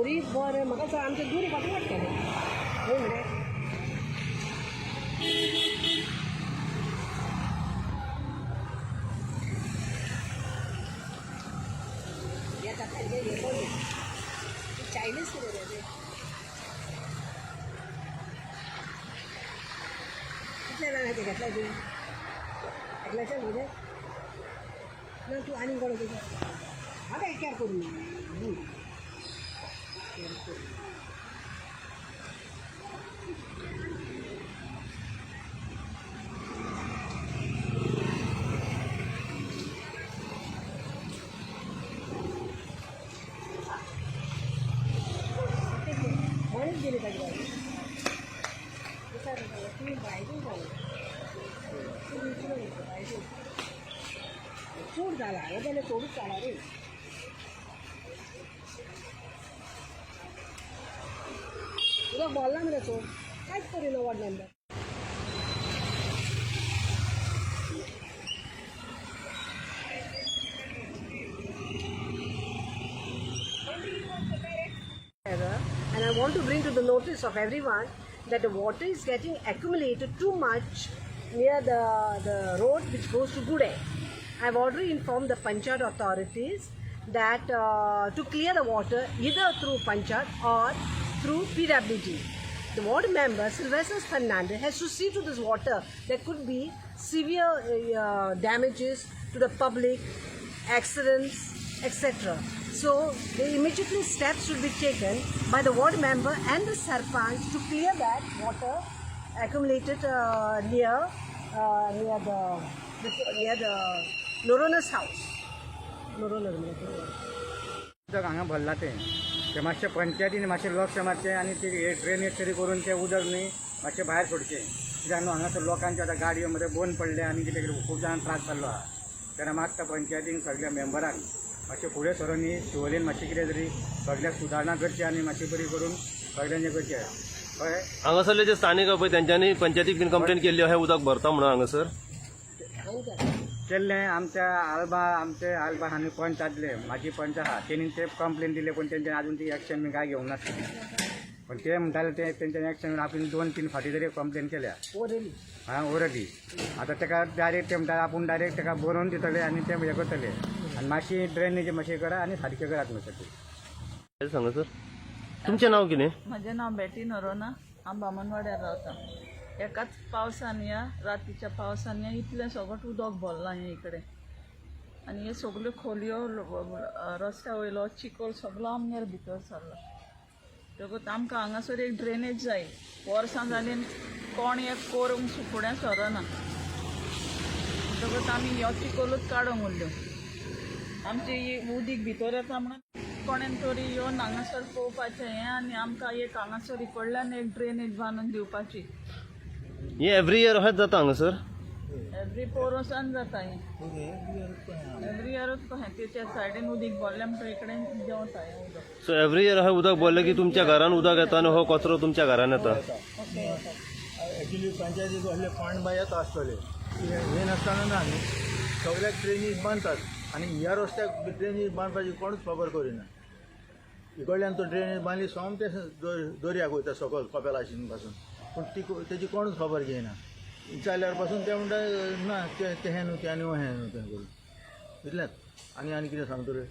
तरी बरें म्हाका आमचें दूर फाटी वाडटलें न्हय मरे. येता तेंगे हे कोण चायनीज कितें रे तें? कितले जाणां ते घेतले तुवें? एकल्याचे म्हजे ना तूं आनी कोण तुजें म्हाका एक करून म्हणून गेली ताजी बाई. तुमी भायरून जालें, भायरून चड जाला हांवें जाल्यार चडूच जाला रे. उदक भरला मरे चड, कांयच करिना ward member. And I want to bring to the notice of everyone that the water is getting accumulated too much near the road which goes to Gude. I've already informed the Panchayat authorities that to clear the water either through Panchayat or through PWD. The ward member, Sylvester Fernandez, has to see to this water. There could be severe damages to the public, accidents, etc. So the immediately steps should be taken by the ward member and the sarpanch to clear that water accumulated near the Noronha's house. Noronha. उदक हांगा भरलां तें तें मातशें पंचायतीन मातशें लक्ष मारचें आनी ती ड्रेनेज तरी करून तें उदक न्ही मातशें भायर सोडचें. कित्याक न्हू हांगासर लोकांच्या आतां गाडयो मदें बंद पडले आनी कितें कितें खूब जाणांक त्रास जाल्लो आहा. तेन्ना मागता पंचायतीन सगल्या मेंबरांक मातशें फुडें सरून ही शिवोलेन मातशें कितें तरी सगल्याक सुदारणां करची आनी मातशी बरी करून सगल्यांचें करचें. कळ्ळें? हांगासरले जे स्थानीक आहा पळय तेंच्यांनी पंचायतीक बीन कंप्लेन केल्ली अशें उदक भरता म्हणून हांगासर केल्लें. आमच्या आल्बा आमचे आल्बा आनी पंच आसले, म्हाजी पंच आहा, तेणी ते कंप्लेन दिले पूण तेंच्यानी आजून ती एक्शन बी कांय घेवंक नासली. पण ते म्हणटाले ते तेंच्यानी एक्शन आपण 2-3 फावटी तरी कंप्लेन केल्या. ओरली. हां, ओरली. आतां ताका डायरेक्ट ते म्हणटा आपूण डायरेक्ट ताका बरोवन दितले आनी ते हें करतले आनी मातशी ड्रेनेज मातशी करा आनी सारकें करात मातशें. सांगा सर, तुमचें नांव कितें? म्हजें नांव बेटी नरोना. हांव बामणवाड्यार रावता. एकाच पावसान ह्या रातीच्या पावसान ह्या इतलें सगळें उदक भरलां हें इकडे आनी हे सगल्यो खोलयो रस्त्या वयलो चिकोल सगलो आमगेर भितर सरला. देखून आमकां हांगासर एक ड्रेनेज जाय. वर्सां जालीं कोण एक करूंक फुडें सरना. म्हणटकूच आमी ह्यो चिकोलूच काडूंक उरल्यो. आमची ही उदीक भितर येता म्हणून कोणेन तरी येवन हांगासर पळोवपाचें हें आनी आमकां एक हांगासर इकडल्यान एक ड्रेनेज बांदून दिवपाची. हें एवरी इयर अशेंच जाता हांगासर? एवरी पोरोसान जाता हें, एवरी इयरूच कहें तेच्या सायडीन उदीक भरलें म्हणटकीर इकडेन देंवता हें उदक. सो एवरी इयर अशें उदक भरलें की तुमच्या घरान उदक येता आनी हो कचरो तुमच्या घरान येता. एक्चुली पंचायतीक असले फंड बाय येता आसतले, हे नासतना ना न्ही. सगळ्याक ड्रेनीज बांदतात आनी ह्या रस्त्याक ड्रेनीज बांदपाची कोणूच खबर करिना. इकडल्यान तो ड्रेनीज बांदली सोमतें दर्याक वयता सकयल कपेलाशीन पासून, पूण ती तेजी कोणूच खबर घेयना. विचारल्यार पासून ते म्हणटा ना तें हें न्हू तें न्हू हें न्हू तें करून इतलेंच. आनी आनी कितें सांगता रे?